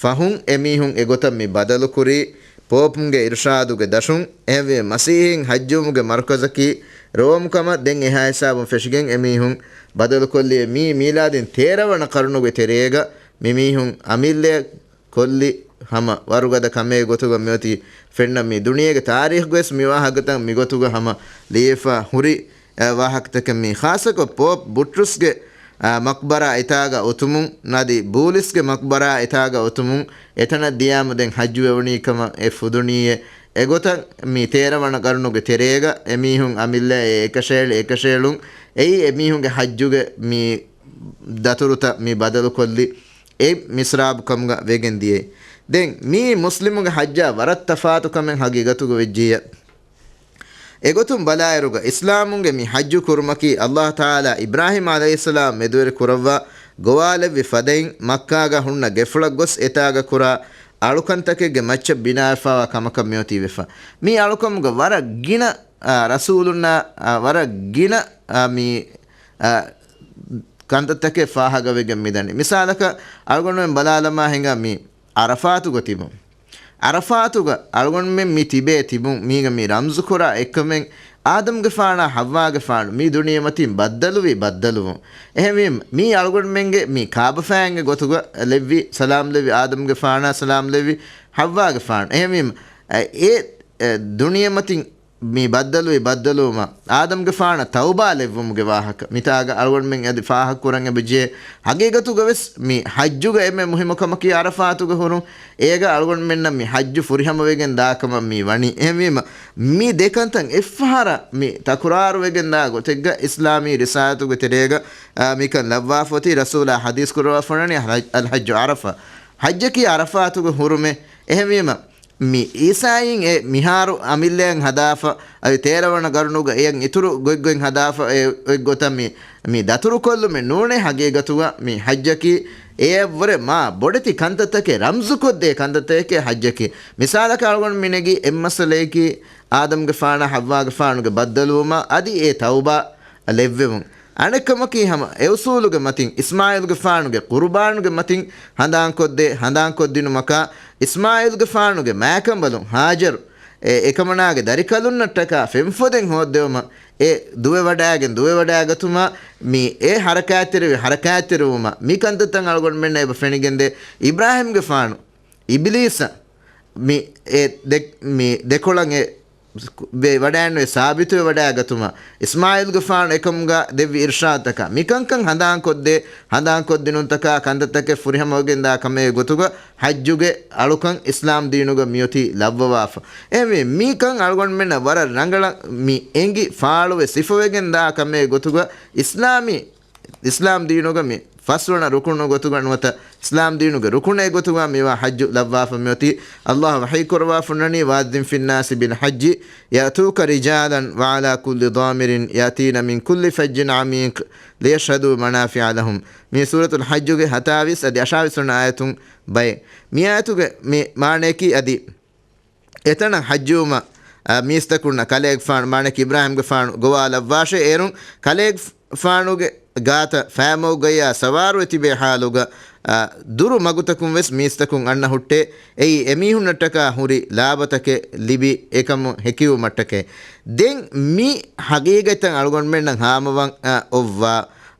ފަހުން އެމީހުން އެގޮތަށް މި ބަދަލުކުރީ، ޕޯޕުންގެ އިރުޝާދުގެ ދަށުން. އެހެންވެ، މަސީޙީން ޙައްޖުވުމުގެ މަރުކަޒަކީ ރޯމް ކަމަށް ދެން އެހާ ހިސާބުން ފެށިގެން އެމީހުން ބަދަލުކޮށްލީ މީ މީލާދީން ތޭރަވަނަ ޤަރުނުގެ ތެރޭގަ މިމީހުން އަމިއްލަޔަށް ކޮށްލި ހަމަ ވަރުގަދަ ކަމޭ ގޮތުގަ މިއޮތީ ފެންނަ މި ދުނިޔޭގެ ތާރީޚުގަވެސް މިވާހަކަތައް މިގޮތުގަ ހަމަ ލިޔެފަ ހުރި، އެ، ވާހަކަތަކެއް މީ. ޚާއްޞަކޮށް ޕޯޕް ބުޓްރުސްގެ، އެ، މަޤްބަރާ އެތާގަ އޮތުމުން، ނަދި ބޫލިސްގެ މަޤްބަރާ އެތާގަ އޮތުމުން، އެތަނަށް ދިޔާމު ދެން ޙައްޖު ވެވުނީ ކަމަށް އެ ފުދުނީއޭ. އެގޮތަށް މި ތޭރަވަނަ ޤަރުނުގެ ތެރޭގަ އެމީހުން އަމިއްލަ އެ އެކަށައެޅި އެކަށައެޅުން އެއީ އެމީހުންގެ ޙައްޖުގެ މި ދަތުރުތައް މި ބަދަލުކޮށްލި އެ މިސްރާބު ކަމުގަ ވެގެން ދިޔައީ. ދެން މީ މުސްލިމުންގެ ޙައްޖާ ވަރަށް ތަފާތު ކަމެއް ހަގީގަތުގަ ވެއްޖިއްޔާ. އެގޮތުން ބަލާއިރުގަ އިސްލާމުންގެ މި ޙައްޖު ކުރުމަކީ އައްލާހު ތަޢާލާ އިބްރާހީމް ޢަލައިހިއްސަލާމް މެދުވެރި ކުރައްވާ ގޮވާލެއްވި ފަދައިން މައްކާގަ ހުންނަ ގެފުޅަށް ގޮސް އެތާގަ ކުރާ އަޅުކަންތަކެއްގެ މައްޗަށް ބިނާވެފައިވާ ކަމަކަށް މިއޮތީ ވެފަ. މި އަޅުކަމުގަ ވަރަށް ގިނަ، އާ، ރަސޫލުންނާ، އާ، ވަރަށް ގިނަ، އާ، މި، އާ، ކަންތައްތަކެއް ފާހަގަވެގެން މިދަނީ. މިސާލަކަށް އަޅުގަނޑުމެން ބަލާލަމާ ހިނގާ މި ޢަރަފާތުގަ ތިބުން. ޢަރަފާތުގަ އަޅުގަނޑުމެން މި ތިބޭ ތިބުން މީގަ މި ރަމްޒުކުރާ އެއްކަމެއް އާދަމްގެފާނާ ޙައްވާގެފާނު މި ދުނިޔެމަތިން ބައްދަލުވި ބައްދަލުވުން. އެހެންވީމަ، މީ އަޅުގަނޑުމެންގެ މި ކާބަފައިންގެ ގޮތުގަ ލެއްވި ސަލާމް ލެއްވި އާދަމްގެފާނާ ސަލާމް ލެއްވި ޙައްވާގެފާނު. އެހެންވީމަ، އެ، އެ، ދުނިޔެމަތިން މި ބައްދަލުވި ބައްދަލުވުމަށް އާދަމްގެފާނަށް ތައުބާ ލެއްވުމުގެ ވާހަކަ މިތާގަ އަޅުގަނޑުމެން އަދި ފާހަގަކުރަން އެބަޖެހޭ. ހަގީގަތުގަވެސް މި ޙައްޖުގަ އެންމެ މުހިއްމު ކަމަކީ ޢަރަފާތުގަ ހުރުން. އޭގަ އަޅުގަނޑުމެންނަށް މި ޙައްޖު ފުރިހަމަވެގެން ދާކަމަށް މި ވަނީ. އެހެންވީމަ، މި ދެ ކަންތައް އެއްފަހަރަށް މި ތަކުރާރުވެގެން ދާ ގޮތެއްގަ އިސްލާމީ ރިސާލަތުގެ ތެރޭގަ، އާ، މިކަން ލައްވާފަ އޮތީ. ރަސޫލާ ޙަދީޘް ކުރައްވާފަ ވަނީ، އަލް-، އަލްޙައްޖު ޢަރަފާ. ޙައްޖަކީ ޢަރަފާތުގަ ހުރުމޭ. އެހެންވީމަ، މި އީސާއީން އެ މިހާރު އަމިއްލައަށް ހަދާފަ، އަދި ތޭރަވަނަ ގަރުނުގަ އެޔަށް އިތުރު ގޮތްގޮތް ހަދާފަ އެ އޮތްގޮތަށް މި، މި ދަތުރުކޮށްލުމެއް ނޫނޭ ހަގީގަތުގަ މި ޙައްޖަކީ އެޔަށްވުރެ މާ ބޮޑެތި ކަންތައްތަކެއް ރަމްޒުކޮށްދޭ ކަންތައްތަކެކޭ ޙައްޖަކީ. މިސާލަކަށް އަޅުގަނޑު މިނެގީ އެއްމައްސަލަޔަކީ އާދަމްގެފާނާ ޙައްވާގެފާނުގެ ބައްދަލުވުމާ އަދި އެ ތައުބާ ލެއްވެވުން. އަނެއްކަމަކީ، ހަމަ އެއުސޫލުގެ މަތިން އިސްމާޢީލުގެފާނުގެ ޤުރުބާނުގެ މަތިން ހަނދާންކޮށްދޭ، ހަނދާންކޮށްދިނުމަކާ، އިސްމާޢީލުގެފާނުގެ މާކަނބަލުން ހާޖަރު އެ އެކަމަނާގެ ދަރިކަލުންނަށްޓަކާ ފެންފޮދެއް ހޯއްދެވުމަށް، އެ ދުވެވަޑައިގެން ދުވެވަޑައިގަތުމަށް، މި އެ ހަރަކާތްތެރިވެ ހަރަކާތްތެރިވުމަށް، މި ކަންތައްތައް އަޅުގަނޑުމެންނަށް އެބަ ފެނިގެންދޭ. އިބްރާހީމްގެފާނު އިބިލީސަށް މި އެ ދެ، މި ދެކޮޅަށް އެ ވެ ވަޑައިނުވެ ސާބިތުވެ ވަޑައިގަތުމަށް، އިސްމާޢީލްގެފާނު އެކަމުގަ ދެއްވި އިރްޝާދުތަކާ، މިކަންކަން ހަނދާންކޮށްދޭ، ހަނދާންކޮށްދިނުންތަކާ ކަންތައްތަކެއް ފުރިހަމަވެގެންދާ ކަމޭ ގޮތުގަ، ޙައްޖުގެ އަޅުކަން އިސްލާމް ދީނުގަ މިއޮތީ ލައްވަވާފަ. އެހެންވެ، މިކަން އަޅުގަނޑުމެންނަށް ވަރަށް ރަނގަޅަށް މި އެނގި ފާޅުވެ ސިފަވެގެންދާ ކަމޭ ގޮތުގަ، އިސްލާމީ އިސްލާމް ދީނުގަ މި ފަސްވަނަ ރުކުނު ގޮތުގަ ނުވަތަ އިސްލާމް ދީނުގެ ރުކުނެއް ގޮތުގަ މިވާ ޙައްޖު ލައްވާފަ މިއޮތީ. އައްލާހު ވަޙީ ކުރައްވާފަ އޮންނަނީ، "وَأَذِّن فِي النَّاسِ بِالْحَجِّ يَأْتُوكَ رِجَالًا وَعَلَىٰ كُلِّ ضَامِرٍ يَأْتِينَ مِنْ كُلِّ فَجٍّ عَمِيقٍ لِيَشْهَدُوا مَنَافِعَ لَهُمْ." މި ސޫރަތުލް ޙައްޖުގެ ހަތާވީސް އަދި އަށާވީސް ވަނަ އާޔަތުން ބައެއް. މި އާޔަތުގެ މި މާނަޔަކީ އަދި އެތަނަށް ޙައްޖުވުމަށް، އަ، މީސްތަކުންނަށް ކަލޭގެފާނު، މާނައަކީ އިބްރާހީމްގެފާނު ގޮވާލައްވާށޭ. އޭރުން ކަލޭގެފާނުގެ ގާތަށް ފައިމަގުގައްޔާ ސަވާރުވެ ތިބޭ ޙާލުގަ، އަ، ދުރު މަގުތަކުން ވެސް މީސްތަކުން އަންނަ ހުއްޓޭ. އެއީ އެމީހުންނަށްޓަކާ ހުރި ލާބަތަކެއް ލިބި އެކަމުން ހެކިވުމަށްޓަކައި. ދެން މި ޙަޤީޤަތްތައް އަޅުގަނޑުމެންނަށް ހާމަވަން، އަ، އޮއްވާ،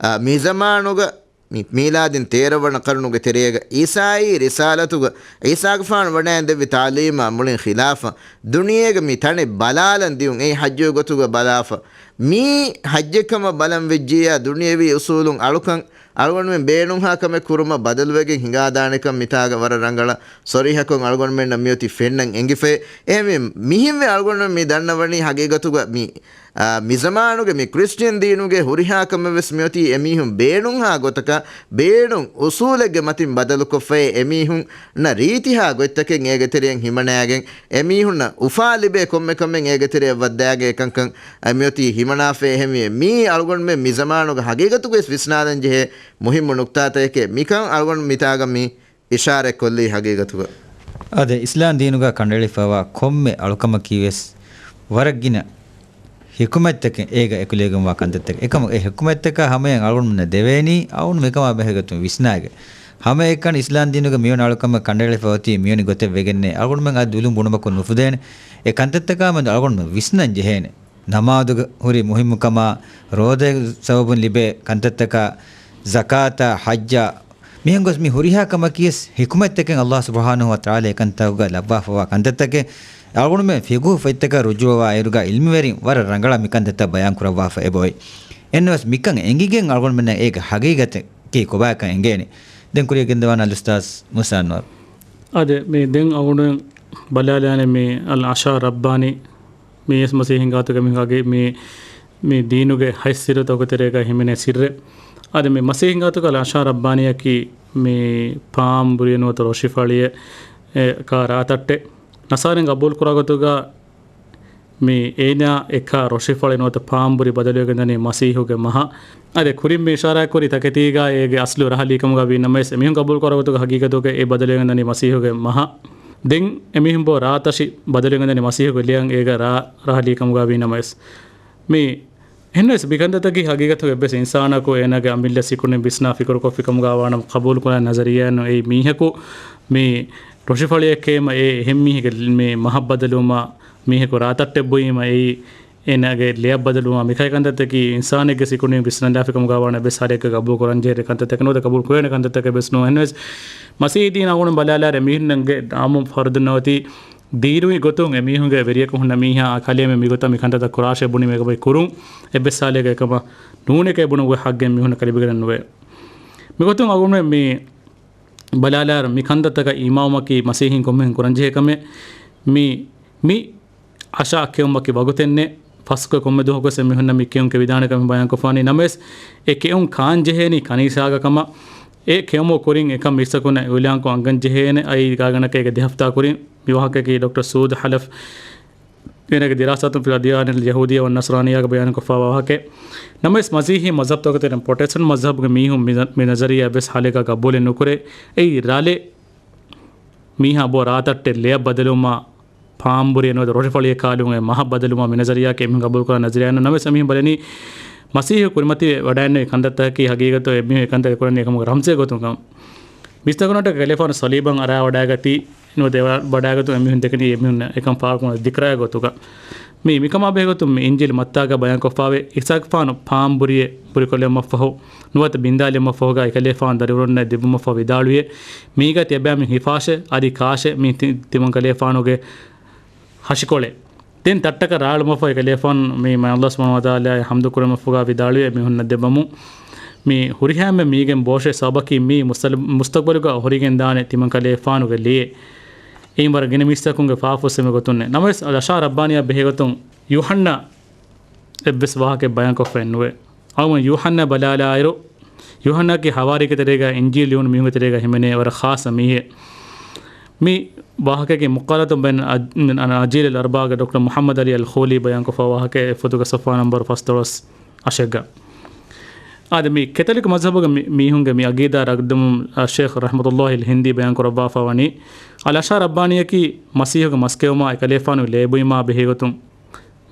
އަ، މި ޒަމާނުގަ މި މީލާދީން ތޭރަ ވަނަ ޤަރުނުގެ ތެރޭގަ އީސާއީ ރިސާލަތުގަ އީސާގެފާނު ވަޑައިން ދެއްވި ތާލީމާ މުޅިން ޚިލާފަށް ދުނިޔޭގަ މި ތަނެއް ބަލާލަން ދިޔުން އެއީ ޙައްޖުގެ ގޮތުގަ ބަލާފަ. މީ ޙައްޖެއް ކަމަށް ބަލަން ވެއްޖިއްޔާ ދުނިޔެވީ އުސޫލުން އަޅުކަން އަޅުގަނޑުމެން ބޭނުންހާ ކަމެއް ކުރުމަށް ބަދަލުވެގެން ހިނގާދާނެކަން މިތާގަ ވަރަށް ރަނގަޅަށް ޞަރީޙަކޮށް އަޅުގަނޑުމެންނަށް މިއޮތީ ފެންނަން އެނގިފައި. އެހެންވެ، މިހެންވެ އަޅުގަނޑުމެން މި ދަންނަވަނީ ޙަޤީޤަތުގަ މި އާ، މިޒަމާނުގެ މި ކްރިސްޓިއަން ދީނުގެ ހުރިހާ ކަމެއް ވެސް މިއޮތީ އެމީހުން ބޭނުންހާ ގޮތަކަށް، ބޭނުން އުސޫލެއްގެ މަތިން ބަދަލުކޮށްފައި، އެމީހުންނަށް ރީތިހާ ގޮތްތަކެއް އޭގެ ތެރެއިން ހިމަނައިގެން، އެމީހުންނަށް އުފާ ލިބޭ ކޮންމެ ކަމެއް އޭގެ ތެރެއަށް ވައްދާގެން އެކަންކަން މިއޮތީ ހިމަނާފައި. އެހެންވެ، މީ އަޅުގަނޑުމެން މި ޒަމާނުގަ ޙަޤީޤަތުގައި ވެސް ވިސްނާލަން ޖެހޭ މުހިއްމު ނުކްތާތަކެކޭ. މިކަން އަޅުގަނޑު މިތާގަ މި އިޝާރަތްކޮށްލީ ޙަޤީޤަތުގަ. އާދެ، އިސްލާމް ދީނުގަ ކަނޑައެޅިފައިވާ ކޮންމެ އަޅުކަމަކީ ވެސް ވަރަށް ގިނަ ޙިކުމަތްތަކެއް އޭގަ އެކުލެވިގެންވާ ކަންތައްތަކެއް. އެކަމަކު އެ ޙިކުމަތްތަކާ ހަމަޔަށް އަޅުގަނޑުމެންނަށް ދެވޭނީ އަޅުގަނޑު މިކަމާ ބެހޭގޮތުން ވިސްނާގެން. ހަމައެކަނި އިސްލާމް ދީނުގަ މިވަނަ އަޅުކަމެއް ކަނޑައެޅިފަ އޮތީ މިވަނި ގޮތެއް ވެގެންނޭ. އަޅުގަނޑުމެން އަދި ދުލުން ބުނުމަކުން ނުފުދޭނެ. އެ ކަންތައްތަކާ މެދު އަޅުގަނޑުމެން ވިސްނަން ޖެހޭނެ. ނަމާދުގެ ހުރި މުހިއްމުކަމާ، ރޯދަ ސަބަބުން ލިބޭ ކަންތައްތަކާ، ޒަކާތާ، ޙައްޖާ، މިހެން ގޮސް މި ހުރިހާ ކަމަކީ ވެސް ޙިކުމަތްތަކެއް އައްލާހު ސުބްޙާނަހު ވަ ތަޢާލާ އެކަންތަކުގަ ލައްވާފަވާ ކަންތައްތަކެއް. އަޅުގަނޑުމެން ފިޤުހު ފޮތްތަކަށް ރުޖޫޢަވާ އިރުގަ ޢިލްމުވެރިން ވަރަށް ރަނގަޅަށް މިކަންތައްތައް ބަޔާން ކުރައްވާފަ އެބައޮތް. އެންނަވެސް މިކަން އެނގިގެން އަޅުގަނޑުމެންނަށް އޭގެ ޙަޤީޤަތަކީ ކޮބާކަން އެނގޭނެ. ދެން ކުރިއަށް ގެންދަވާން އަލްއުސްތާޛް މޫސާ އަންވަރު. އާދެ، މި ދެން އަޅުގަނޑުމެން ބަލާލާނެ މި އަލް ޢަޝާ ރައްބާނީ މި އިސް މަސީޙީން ގާތުގަ މި ހަގީ-، މި، މި ދީނުގެ ހަތް ސިއްރުތަކުގެ ތެރޭގަ ހިމެނޭ ސިއްރެއް. އަދި މި މަސީޙީން ގާތުގަ އަލް ޢަޝާ ރައްބާނީއަކީ މި ޕާމް ބުރި ނުވަތަ ރޮށިފަޅިއެއް، އެ، ކާ ރާތައްޓެއް. ނަޞާރީން ގަބޫލު ކުރާ ގޮތުގަ މި އޭނާ އެކާ ރޮށިފަޅި ނުވަތަ ޕާމް ބުރި ބަދަލުވެގެން ދަނީ މަސީޙުގެ މަހަށް. އަދި ކުރިން މި އިޝާރާތް ކުރި ތަކެތީގަ އޭގެ އަސްލު ރަހަ ލިޔިކަމުގަ ވީ ނަމަވެސް، އެމީހުން ގަބޫލު ކުރާ ގޮތުގަ ހަގީގަތުގަ އެ ބަދަލުވެގެން ދަނީ މަސީޙުގެ މަހަށް. ދެން އެމީހުން ބޯ ރާތަށި ބަދަލުވެގެން ދަނީ މަސީޙުގެ ލިޔަން އޭގެ ރާ ރަހަ ލިޔިކަމުގަ ވީ ނަމަވެސް. މި އެހެންވެސް މިކަންތައްތަކީ ހަގީގަތުގަ އެއްވެސް އިންސާނަކު އޭނާގެ އަމިއްލަ ސިކުނޑިން ވިސްނާ ފިކުރުކޮށްފިކަމުގަ ވާނަމަ ޤަބޫލުކުރާ ނަޒަރިއްޔާއެއް ނޫން. އެއީ މީހަކު މި ރޮށިފަޅިއެއް ކޭމަ އެ އެހެން މީހެއްގެ މި މަހަށް ބަދަލުވުމާ، މީހަކު ރާތައްޓެއް ބުއީމަ އެއީ އޭނާގެ ލެޔަށް ބަދަލުވުމާ، މިކަހަލަ ކަންތައްތަކީ އިންސާނެއްގެ ސިކުނޑިން ވިސްނަން ލާފިކަމުގަ ވާނަމަ އެއްވެސް ހާލެއްގަ ގަބޫލު ކުރަން ޖެހޭ ކަންތައްތަކެއް ނުވަތަ ގަބޫލު ކުރެވޭނެ ކަންތައްތަކެއް ވެސް ނޫން. އެހެންވެސް މަސީޙީ ދީން އަޅުގަނޑު ބަލާލާއިރު އެމީހުންނަށް އާއްމު ފަރުދުން ނުވަތީ ދީނުވި ގޮތުން އެމީހުންގެ ވެރިޔަކު ހުންނަ މީހާ ކަލޭމެން މިގޮތަށް މި ކަންތައްތައް ކުރާށޭ ބުނީމަ އެކަމަކު ކުރުން އެއްވެސް ހާލެއްގަ އެކަމަށް ނޫނެކޭ ބުނުމުގެ ޙައްޤެއް މީހުންނަށް ކަލޭގެން ނުވޭ. މިގޮތުން އަޅުގަނޑުމެން މި ބަލާލާއިރު މި ކަންތައްތަކަށް އީމާންވުމަކީ މަސީޙީން ކޮންމެހެން ކުރަންޖެހޭ ކަމެއް. މި، މި ޢަޝާ ކެއުމަކީ ވަގުތެއް ނެތް. ފަސްކޮށް ކޮންމެ ދުވަހަކުވެސް އެމީހުންނަށް މި ކެއުން ކެވިދާނެ ކަމެއް ބަޔާންކޮށްފާނީ ނަމަވެސް، އެ ކެއުން ކާން ޖެހޭނީ ކަނީސާގަ ކަމަށް. އެ ކެއުމުގެ ކުރިން އެކަން މީސްތަކުންނަށް އިޢުލާންކޮށް އަންގަން ޖެހޭނެ. އައި ގާތްގަނޑަކަށް އޭގެ ދެ ހަފްތާ ކުރިން. މި ވާހަކައަކީ ޑޮކްޓަރ ސޫދު ޙަލަފް އޭނާގެ ދިރާސާތުން ފިލް އަދްޔާނިލް ޔަހޫދިއްޔާ ވައްނަޞްރާނިއްޔާގަ ބަޔާންކޮށްފައިވާ ވާހަކައެއް. ނަމަވެސް މަސީޙީ މަޒްހަބްތަކުގެ ތެރެއިން ޕްރޮޓެސްޓަންޓް މަޒްހަބުގެ މީހުން މި، މި ނަޒަރިއްޔާ އެއްވެސް ހާލެއްގަ ގަބޫލެއް ނުކުރޭ. އެއީ ރަލެއް މީހާ ބޯ ރާތައްޓެއް ލެޔަށް ބަދަލުވުމާ، ޕާމްބުރި ނުވަތަ ރޮށިފަޅިއެއް ކާލުމުގެ މަހަށް ބަދަލުވުމާ މި ނަޒަރިއްޔާއަކީ އެމީހުން ގަބޫލުކުރާ ނަޒަރިއްޔާއެއް ނޫން. ނަމަވެސް އެމީހުން ބަލަނީ މަސީހު ކުރިމަތިވެ ވަޑައިގެންނެވި ކަންތައްތަކަކީ ހަގީގަތު އެމީހުން އެކަންތައް ކުރަނީ އެކަމުގެ ރަމްޒެއް ގޮތުން ކަމަށް. މިސްތަކުނަށްޓަކައި ކަލޭފާނު ޞަލީބަށް އަރާވަޑައިގަތީ ނުވަތަ އެ ވަޑައިގަތުން އެމީހުން ދެކެނީ އެމީހުންނަށް އެކަން ފާހަގަކުރުމުގެ ޛިކްރާ ގޮތުގަ. މި، މިކަމާ ބެހޭގޮތުން މި އިންޖީލު މައްތާގަ ބަޔާންކޮށްފާވޭ، އިސްހާޤުފާނު ޕާމް ބުރިއެއް ބުރިކޮށްލެވުމަށްފަހު، ނުވަތަ ބިންދާލެވުމަށްފަހުގަ އެކަލޭފާނު ދަރިވަރުންނަށް ދެއްވުމަށްފަހު ވިދާޅުވިއޭ، މީގަ ތިޔަބައިމީހުން ހިފާށޭ، އަދި ކާށޭ މި ތި-، ތިމަންކަލޭފާނުގެ ހަށިކޮޅެއް. ދެން ތައްޓަކަށް ރާޅުމަށްފަހު އެކަލޭފާނު މި މާތް ﷲ ސުބްޙާނަހޫ ވަތަޢާލާއަށް ޙަމްދު ކުރުމަށްފަހުގަ ވިދާޅުވި އެމީހުންނަށް ދެއްވަމު. މި ހުރިހާ އެންމެ މީގެން ބޯށޭ ސަބަބަކީ މީ މުސްތަ-، މުސްތަޤްބަލުގަ ހުރިގެން ދާނެ ތިމަންކަލޭފާނުގެ ލޭ. އެއިން ވަރަށް ގިނަ މީސްތަކުންގެ ފާފަ ހުސްވުމެއް ގޮތުންނެ. ނަމަވެސް އަލް އަޝްޢާރީ ރައްބާނިއްޔާ ބެހޭގޮތުން ޔޫޙަންނާ އެއްވެސް ވާހަކައެއް ބަޔާންކޮށްފައެއް ނުވޭ. އަޅުގަނޑު ޔޫޙަންނާ ބަލާލާއިރު، ޔޫޙަންނާއަކީ ޙަވާރީންގެ ތެރޭގަ އިންޖީލު ލިޔުނު މީހުންގެ ތެރޭގަ ހިމެނޭ ވަރަށް ޚާއްޞަ މީހެއް. މި ވާހަކައަކީ މުޤާލަތުން ބައިނަ އަ-، މިން އަން އަޖީލިލް އަރްބާގެ ޑޮކްޓަރ މުޙައްމަދު ޢަލީ އަލް ޚޫލީ ބަޔާންކޮށްފަ ވާހަކައެއް ފޮތުގެ ސަފްޙާ ނަންބަރު ފަސްދޮޅަސް އަށެއްގަ. އާދެ، މި ކެތަލިކު މަޒްހަބުގެ މި-، މީހުންގެ މި އަގީދާ ރައްދުވުމުން ޝޭޚް ރަޙްމަތުﷲ އަލް ހިންދީ ބަޔާންކުރައްވާފަ ވަނީ، އަލް އަޝްޢާރީ ރައްބާނިއްޔާއަކީ މަސީޙުގެ މަސްކެއުމާ އެކަލޭފާނުގެ ލޭބުއިމާ ބެހޭގޮތުން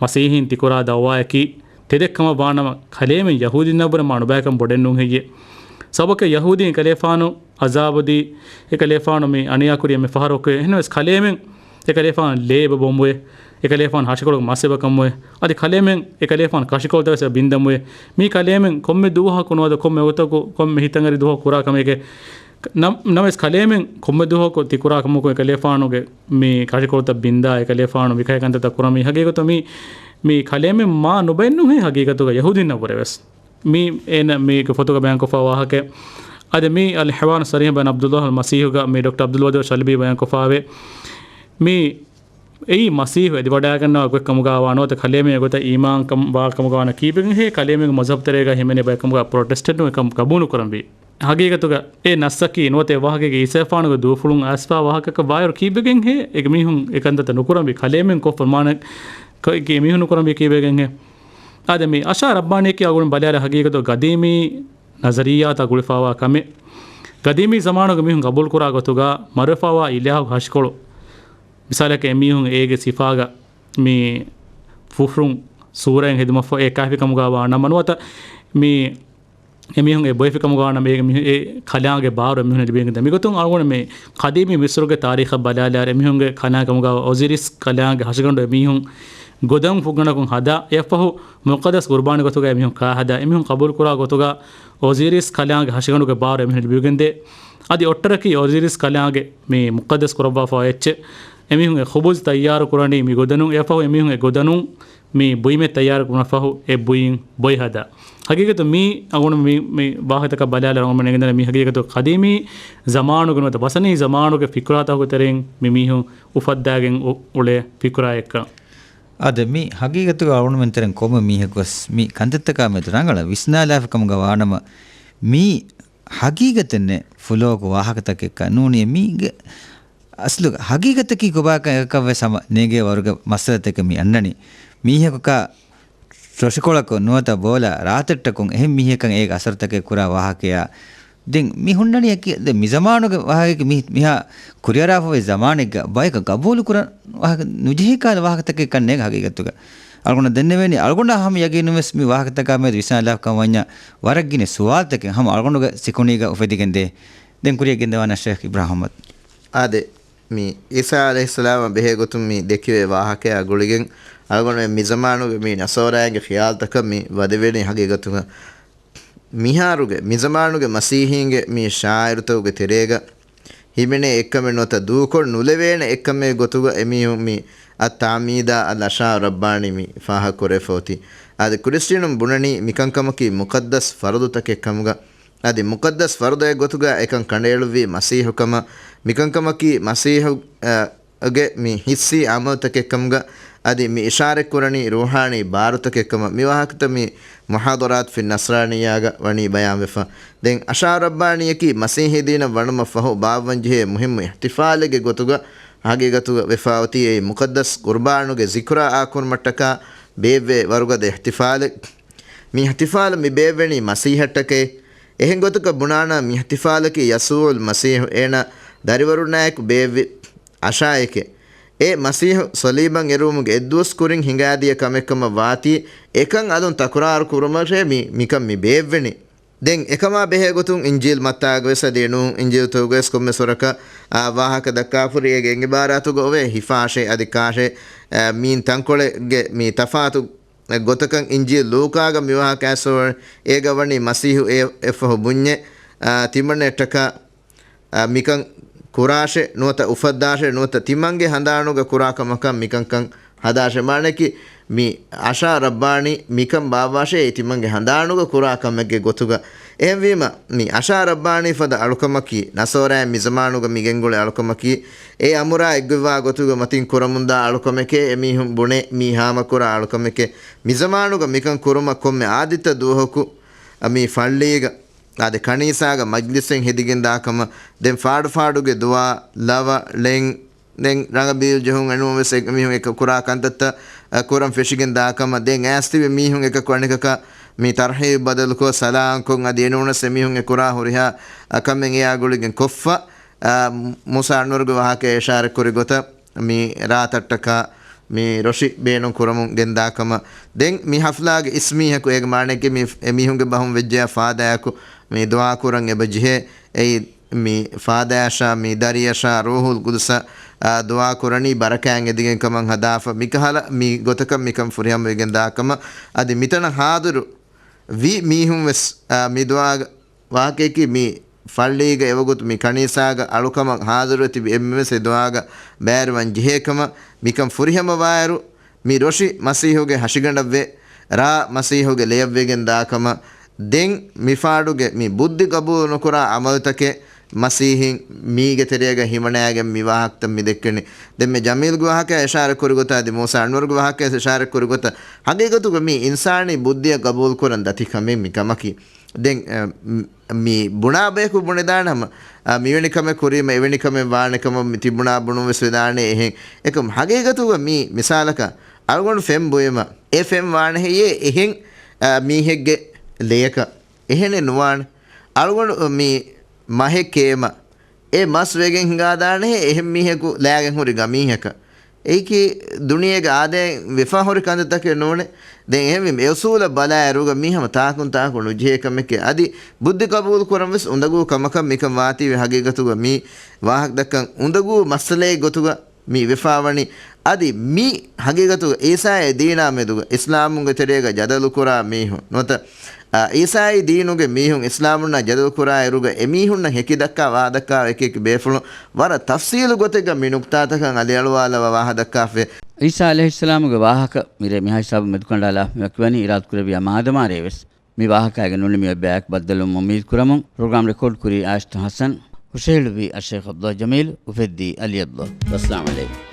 މަސީޙީން ތިކުރާ ދަޢުވާއަކީ ތެދެއް ކަމަށް ވާނަމަ، ކަލޭމެން ޔަހޫދީންނަށްވުރެ މާ ނުބައިކަން ބޮޑެއް ނޫން ހެއްޔޭ؟ ސަބަބަކީ ޔަހޫދީން އެކަލޭފާނު އަޒާބުދީ، އެކަލޭފާނު މި އަނިޔާކުރި އެންމެ ފަހަރަކު. އެހެންނަމަވެސް ކަލޭމެން އެކަލޭފާނު ލޭ އެބަ ބޮނބުވޭ، އެކަލޭފާނު ހަށިކޮޅުގެ މަސް އެބަ ކަމުވޭ، އަދި ކަލޭމެން އެކަލޭފާނު ކަށިކޮޅުތައް ވެސް އެބަ ބިންދަމުވޭ. މީ ކަލޭމެން ކޮންމެ ދުވަހަކު ނުވަތަ ކޮންމެ ވަގުތަކު ކޮންމެ ހިތަށްއެރި ދުވަހަކު ކުރާ ކަމެކޭ. ނަމް-، ނަމަވެސް ކަލޭމެން ކޮންމެ ދުވަހަކު ތި ކުރާ ކަމަކު އެކަލޭފާނުގެ މި ކަށިކޮޅުތައް ބިންދާ، އެކަލޭފާނު މިކަހަލަ ކަންތައްތައް ކުރާ މީ ހަގީގަތު މީ، މީ ކަލޭމެން މާ ނުބައެއް ނޫން ހަގީގަތުގަ ޔަހޫދީންނަށްވުރެ ވެސް. މީ އޭނަ މީގެ ފޮތުގަ ބަޔާންކޮށްފަ ވާހަކަ. އަދި މީ އަލް ޙިވާރު ޞަރީޙު ބައިނަ ޢަބްދުﷲ ވަލް މަސީޙުގަ މީ ޑޮކްޓަރ ޢަބްދުލް ވަދޫދު ޝަލްބީ ބަޔާންކޮށްފަވޭ. މީ އެއީ މަސީޙު އެދިވަޑައިގަންނަވާ ގޮތް ކަމުގަ ވާ ނުވަތަ ކަލޭމެން އެގޮތަށް އީމާން ކަމު-، ވާ ކަމުގަ ވާނަ ކީއްވެގެންހޭ ކަލޭމެންގެ މަޒްހަބު ތެރޭގަ ހިމެނޭ ބައެއް ކަމުގަ ޕްރޮޓެސްޓެންޓުން އެކަން ގަބޫލު ކުރަންވީ. ހަގީގަތުގަ އެ ނައްސަކީ ނުވަތަ އެ ވާހަކައިގެ އީސާފާނުގެ ދޫފުޅުން އައިސްފާ ވާހަކައަކަށް ވާއިރު ކީއްވެގެންހޭ އެ މީހުން އެކަންތައްތައް ނުކުރަންވީ؟ ކަލޭމެން ކޮށްފަ މާނަ ކަ-، އެ މީހުން ނުކުރަންވީ ކީއްވެގެންހޭ؟ އާދެ، މި އަޝްޢާރީ ރައްބާނިއްޔާއަކީ އަޅުގަނޑު ބަލާލާ ހަގީގަތު ގަދީމީ ނަޒަރިއްޔާތައް ގުޅިފަވާ ކަމެއް. ގަދީމީ ޒަމާނުގެ މީހުން ގަބޫލުކުރާ ގޮތުގަ މަރުވެފަވާ އިލާހުގެ ހަށިކޮޅު، މިސާލަކަށް އެމީހުން އޭގެ ސިފާގަ މި ފުށުން ސޫރައެއް ހެދުމަށްފަހު އެ ކާފިކަމުގަ ވާ ނަމަ ނުވަތަ މި އެމީހުން އެ ބޮއެފިކަމުގަ ވާ ނަމަ އޭގެ މީހުން އެ ކަލާނގެ ބާރު އެމީހުން ލިބިގެންދޭ. މިގޮތުން އަޅުގަނޑު މި ޤަދީމީ މިޞްރުގެ ތާރީޚަށް ބަލާލާއިރު އެމީހުންގެ ކަލާނގެ ކަމުގަ ވާ އޮޒިރިސް ކަލާނގެ ހަށިގަނޑު އެމީހުން ގޮދަން ފުންގަނޑަކުން ހަދާ، އެއަށްފަހު މުޤައްދަސް ޤުރްބާނީ ގޮތުގަ އެމީހުން ކާ ހަދާ، އެމީހުން ޤަބޫލުކުރާ ގޮތުގަ އޮޒިރިސް ކަލާނގެ ހަށިގަނޑުގެ ބާރު އެމީހުން ލިބިގެންދޭ. އަދި އޮށްޓަރަކީ އޮޒިރިސް ކަލާނގެ މި މުޤައްދަސް ކުރައްވާފަ އެއްޗެއް. އެމީހުން އެ ޚުބުޒް ތައްޔާރު ކުރަނީ މި ގޮދަނުން. އެއަށްފަހު އެމީހުން އެ ގޮދަނުން މި ބުއިމެއް ތައްޔާރު ކުރުމަށްފަހު އެ ބުއިން ބޮއެ ހަދާ. ހަގީގަތު މީ އަޅުގަނޑު މި، މި ވާހަކަތަކަށް ބަލާލާ އަޅުގަނޑު އެނގެންދަނީ މި ހަގީގަތު ޤަދީމީ ޒަމާނުގެ ނުވަތަ ބަސަނީ ޒަމާނުގެ ފިކުރާތަކުގެ ތެރެއިން މި މީހުން އުފައްދާގެން އު-، އުޅޭ ފިކުރާއެއްކަން. އާދެ، މި ހަގީގަތުގަ އަޅުގަނޑުމެން ތެރެއިން ކޮންމެ މީހަކުވެސް މި ކަންތައްތަކާ މެދު ރަނގަޅަށް ވިސްނާލާފި ކަމުގަ ވާނަމަ، މީ ހަގީގަތެއް ނެތް ފުލޯކު ވާހަކަތަކެއްކަން ނޫނީ. މީގެ އަސްލު ހަގީގަތަކީ ކޮބާކަން އެކަކަށްވެސް ހަމަ ނޭނގޭ ވަރުގެ މައްސަލަތަކެއް މި އަންނަނީ. މީހަކު ކާ ރޮށިކޮޅަކު ނުވަތަ ބޯލާ ރާތައްޓަކުން އެހެން މީހަކަށް އޭގެ އަސަރުތަކެއް ކުރާ ވާހަކަޔާ. ދެން މި ހުންނަނީ އެކި-، ދެން މި ޒަމާނުގެ ވާހަކަ މި-، މިހާ ކުރިއަރާފަވި ޒަމާނެއްގަ ބަޔަކަށް ގަބޫލު ކުރަން ވާހަކަ ނުޖެހި ކަހަލަ ވާހަކަތަކެއްކަން ނޭނގެ ހަގީގަތުގަ. އަޅުގަނޑަށް ދެންނެވޭނީ އަޅުގަނޑާ ހަމަ ޔަގީނުވެސް މި ވާހަކަތަކާ މެދު ވިސްނާލާފަކަން ވަންޏާ ވަރަށް ގިނަ ސުވާލުތަކެއް ހަމަ އަޅުގަނޑުގެ ސިކުނޑީގަ އުފެދިގެންދޭ. ދެން ކުރިއަށް ގެންދަވާނަށޭ އިބްރާހިމް އަޙްމަދު. އާދެ، މި އީސާ ޢަލައިހިއްސަލާމަށް ބެހޭގޮތުން މި ދެކެވޭ ވާހަކަޔާ ގުޅިގެން އަޅުގަނޑުމެން މިޒަމާނުގެ މި ނަޞާރާއިންގެ ޚިޔާލުތަކަށް މި ވަދެވޭނީ ހަގީގަތުގަ. މިހާރުގެ މިޒަމާނުގެ މަސީޙީންގެ މި ޝާޢިރުތަކުގެ ތެރޭގަ ހިމެނޭ އެއްކަމެއް ނުވަތަ ދޫކޮށް ނުލެވޭނެ އެއްކަމެއް ގޮތުގަ އެމީހުން މި އައްތަޢުމީދާ އަލް އަޝްޢާރީ ރައްބާނީ މި ފާހަގަކުރެވިފަ އޮތީ. އަދި ކްރިސްޓިއަނުން ބުނަނީ މިކަންކަމަކީ މުޤައްދަސް ފަރުޟުތަކެއް ކަމުގަ. އަދި މުޤައްދަސް ފަރުޟެއް ގޮތުގަ އެކަން ކަނޑައެޅުއްވީ މަސީޙުކަމަށް. މިކަންކަމަކީ މަސީޙު، އަ، ގެ މި ޙިއްސީ ޢަމަލުތަކެއްކަމުގަ އަދި މި އިޝާރަތްކުރަނީ ރޫޙާނީ ބާރުތަކެއްކަމަށް. މި ވާހަކަތައް މި މުޙާޟަރާތު ފި ނަޞްރާނިއްޔާގަ ވަނީ ބަޔާންވެފަ. ދެން އަޝްޢާރީ ރައްބާނީއަކީ މަސީޙީ ދީނަށް ވަނުމަށްފަހު ބާއްވަންޖެހޭ މުހިއްމު އިޙްތިފާލެއްގެ ގޮތުގަ ހަގީގަތުގަ ވެފާ އޮތީ އެއީ މުޤައްދަސް ޤުރްބާނުގެ ޒިކުރާ އާކުރުމަށްޓަކާ ބޭއްވޭ ވަރުގަދަ އިޙްތިފާލެއް. މި އިޙްތިފާލަށް މި ބޭއްވެނީ މަސީޙަށްޓަކައި. އެހެން ގޮތަކަށް ބުނާނަމަ މި އިޙްތިފާލަކީ ޔަސޫޢުލް މަސީޙު އޭނާ ދަރިވަރުންނާއެކު ބޭއްވި ޢަޝާއެކޭ. އެ މަސީޙު ޞަލީބަށް އެރުވުމުގެ އެއްދުވަސް ކުރިން ހިނގާދިޔަ ކަމެއްކަމަށް ވާތީ، އެކަން އަލުން ތަކުރާރު ކުރުމަށޭ މި، މިކަން މި ބޭއްވެނީ. ދެން އެކަމާ ބެހޭ ގޮތުން އިންޖީލް މައްތާގަވެސް އަދި ނޫން އިންޖީލްތަކުގަވެސް ކޮންމެސް ވަރަކަށް، އާ، ވާހަކަ ދައްކާފަ ހުރި އޭގެ އިން އިބާރާތުގަ އޮވޭ ހިފާށޭ އަދި ކާށޭ، އާ، މީން ތަންކޮޅެއްގެ މި ތަފާތު ގޮތަކަށް އިންޖީލް ލޫކާގަ މި ވާހަކަ އައިސްފަ އޮވޭ. އޭގަ ވަނީ މަސީޙު އެ، އެއްފަހު ބުންޏޭ، އާ، ތިމަންނައަށްޓަކާ، އާ، މިކަން ކުރާށޭ ނުވަތަ އުފައްދާށޭ ނުވަތަ ތިމަންގެ ހަނދާނުގަ ކުރާ ކަމަކަށް މިކަންކަން ހަދާށޭ. މާނައަކީ މި އަށާ ރައްބާނީ މިކަން ބާއްވާށޭ ތިމަންގެ ހަނދާނުގަ ކުރާ ކަމެއްގެ ގޮތުގަ. އެހެންވީމަ، މި އަށާ ރައްބާނީ ފަދަ އަޅުކަމަކީ، ނަޞާރާއިން މިޒަމާނުގަ މި ގެންގުޅޭ އަޅުކަމަކީ، އެ އަމުރާ އެއްގޮތްވާ ގޮތުގަ މަތިން ކުރަމުންދާ އަޅުކަމެކޭ، އެމީހުން ބުނޭ މީ ހާމަކުރާ އަޅުކަމެކޭ. މިޒަމާނުގަ މިކަން ކުރުމަށް ކޮންމެ އާދިއްތަ ދުވަހަކު، އަ، މި ފައްޅީގަ އާދެ، ކަނީސާގަ މަޖްލިސެއް ހެދިގެން ދާ ކަމަށް، ދެން ފާޑު ފާޑުގެ ދުޢާ، ލަވަ، ޅެން، ދެން ރަނގަބީލް ޖެހުން އެނޫންވެސް އެ މީހުން އެކަ ކުރާ ކަންތައްތައް، އަ، ކުރަން ފެށިގެން ދާ ކަމަށް، ދެން އައިސް ތިބި މީހުން އެކަކު އަނެކަކަށް މި ތަރްޙީބު ބަދަލުކޮށް ސަލާންކޮށް އަދި އެނޫނަސް އެ މީހުން އެ ކުރާ ހުރިހާ، އަ، ކަމެއް އެއާ ގުޅިގެން ކޮށްފަ، އަ، މޫސާ އަންވަރުގެ ވާހަކަ އިޝާރަތް ކުރި ގޮތަށް، މި ރާތައްޓަކާ މި ރޮށި ބޭނުން ކުރަމުން ގެންދާ ކަމަށް، ދެން މި ހަފްލާގެ އިސް މީހަކު އޭގެ މާނައަކީ މި އެ މީހުންގެ ބަހުން ވެއްޖެޔާ ފާދަޔަކު މި ދުޢާ ކުރަން އެބަ ޖެހޭ. އެއީ މި ފާދަޔަށާ މި ދަރިޔަށާ ރޫޙުލް ޤުދުސަށް، އާ، ދުޢާ ކުރަނީ ބަރަކާތް އެދިގެން ކަމަށް ހަދާފަ. މިކަހަލަ މި ގޮތަކަށް މިކަން ފުރިހަމަވެގެން ދާ ކަމަށް. އަދި މިތަނަށް ޙާޟިރު ވި މީހުން ވެސް، އާ، މި ދުޢާގަ ވާހަކައަކީ މި ފައްޅީގަ އެވަގުތު މި ކަނީސާގަ އަޅުކަމަށް ޙާޟިރުވެ ތިބި އެންމެވެސް އެ ދުޢާގަ ބައިވެރިވާން ޖެހޭ ކަމަށް. މިކަން ފުރިހަމަވާއިރު، މި ރޮށި މަސީޙުގެ ހަށިގަނޑަށްވޭ، ރާ މަސީޙުގެ ލެޔަށްވެގެން ދާ ކަމަށް. ދެން މި ފާޑުގެ މި ބުއްދި ޤަބޫލު ނުކުރާ ޢަމަލުތަކެއް މަސީޙީން މީގެ ތެރޭގަ ހިމަނައިގެން މި ވާހަކަތައް މި ދެއްކެނީ. ދެން މި ޖަމީލްގެ ވާހަކަޔަށް އިޝާރަތް ކުރި ގޮތަށް އަދި މޫސާ އަންވަރުގެ ވާހަކަޔަށް އިޝާރަތް ކުރި ގޮތަށް ހަގީގަތުގަ މީ އިންސާނީ ބުއްދިއަށް ޤަބޫލު ކުރަން ދަތި ކަމެއް މި ކަމަކީ. ދެން، އަ، މް، މި ބުނާ ބަޔަކު ބުނެދާނެ ހަމަ، އަ، މިވެނި ކަމެއް ކުރީމަ އެވެނި ކަމެއް ވާނެ ކަމަށް މި ތި ބުނާ ބުނުން ވެސް ވެދާނެ އެހެން. އެކަމް ހަގީގަތުގަ މީ މިސާލަކަށް އަޅުގަނޑު ފެން ބުއިމަ އެ ފެން ވާނެ ހެއްޔޭ އެހެން، އަ، މީހެއްގެ ލެޔަކަށް؟ އެހެނެއް ނުވާނެ. އަޅުގަނޑު މި މަހެއް ކޭމަ އެ މަސް ވެގެން ހިނގާދާނެހޭ އެހެން މީހަކު ލާގެން ހުރި ގަމީހަކަށް. އެއީކީ ދުނިޔޭގެ އާދައިން ވެފަ ހުރި ކަންތައްތަކެއް ނޫނޭ. ދެން އެހެންވީމަ އެ އުސޫލަށް ބަލާއިރުގަ މީ ހަމަ ތާކުން ތާކު ނުޖެހޭ ކަމެކޭ. އަދި ބުއްދި ޤަބޫލު ކުރަން ވެސް އުނދަގޫ ކަމަކަށް މިކަން ވާތީވެ ހަގީގަތުގަ މީ ވާހަކަ ދައްކަން އުނދަގޫ މައްސަލައެއް ގޮތުގަ މި ވެފާވަނީ. އަދި މި ހަގީގަތުގަ އީސާއާ ދީނާ މެދުގަ އިސްލާމުންގެ ތެރޭގަ ޖަދަލު ކުރާ މީހުން ނުވަތަ، އާ، އީސާއީ ދީނުގެ މީހުން އިސްލާމުންނާ ޖަދަލު ކުރާ އިރުގަ އެމީހުންނަށް ހެކި ދައްކާ ވާ ދައްކާ އެކި އެކި ބޭފުޅުން ވަރަށް ތަފްސީލު ގޮތެއްގަ މި ނުކްތާތަކަށް އަލިއަޅުވާލަވާ ވާހަ ދައްކާފައި. އީސާ ޢަލައިހިއްސަލާމުގެ ވާހަކަ މިރޭ މިހާ ހިސާބުން މެދުކަނޑާލާ މި ވަކިވަނީ އިރާދަކުރެއްވިޔާ މާދަމާ ރޭވެސް. މި ވާހަކައިގެ ނުނިމި އެއްބަޔަކު ބައްދަލުވުމަށް އުއްމީދު ކުރަމުން، ޕްރޮގްރާމް ރެކޯޑް ކުރީ އާޝިތު ޙަސަން، ހުށަހެޅުއްވީ އައްޝައިޚް ޢަބްދުﷲ ޖަމީލް، އުފެއްދީ ޢަލީ ޢަބްދުﷲ. ވައްސަލާމް ޢަލައިކުމް.